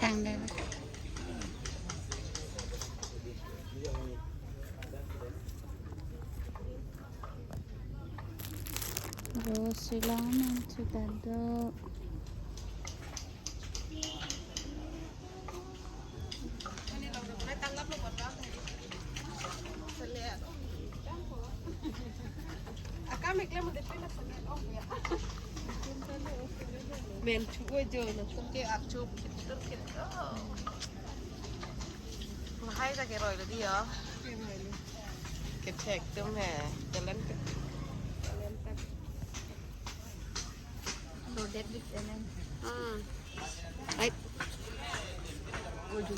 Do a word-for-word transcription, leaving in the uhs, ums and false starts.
Thang dei. Ro silong nang chutado. Men chu jo na tum ke achup khitur khitur. Lahai ta keroi lo dei ya. Kethek atum he. Talent. Loaded with talent. Hmm. Right. Oi, jo.